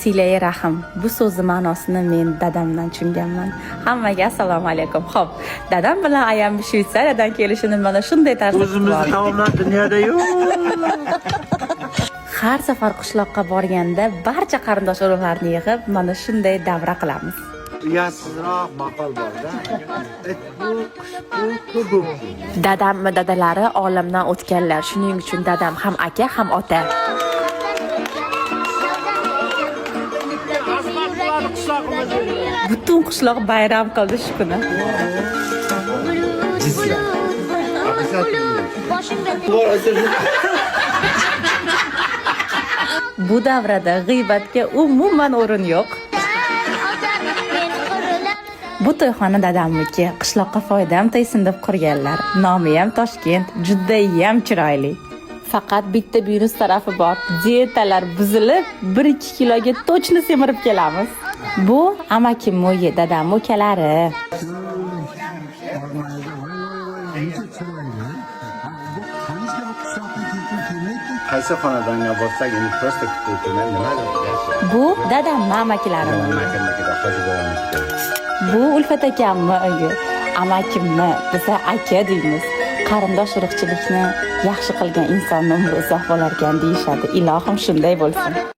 Silai rahm. Bu so'zni ma'nosini men dadamdan tushunganman. Hammaga assalomu alaykum. Xo'p, dadam bilan ayam Shvetsariyadan kelishini mana shunday tarzda kutib O'zimizni oldik. taomlar dunyoda yo'q. Har safar qishloqqa borganda barcha qarindosh urug'larni yig'ib, mana shunday davra qilamiz. Uyatsizroq maqol borda. It bu, qush bu, bu. Dadamni dadalari olamdan o'tganlar. Shuning uchun dadam ham aka, ham ota. Butun qishloq bayram qildi shu kuni. Bu davrada g'iybatga umuman o'rin yo'q. Bu to'yxona dadamniki. Qishloqqa foydam tegsin deb qurganlar. Nomi ham Toshkent, judayam chiroyli. Faqat bitta minus tarafi bor. Dietalar buzilib, 1-2 kiloga точно semirib kelamiz. Bu amakim uyi, dadam ukalari. Qaysi xonadonga borsak, endi просто kutib o'tirman, nima deb. Bu dadamni amakilari. Akamnikida, hoji bobomnikida. Bu Ulfat akamni uyi. Amakimni biza aka deymiz. Qarindosh urug'chilikni yaxshi qilgan insonni umri uzoq bo'larkan deyishadi. Ilohim shunday bo'lsin.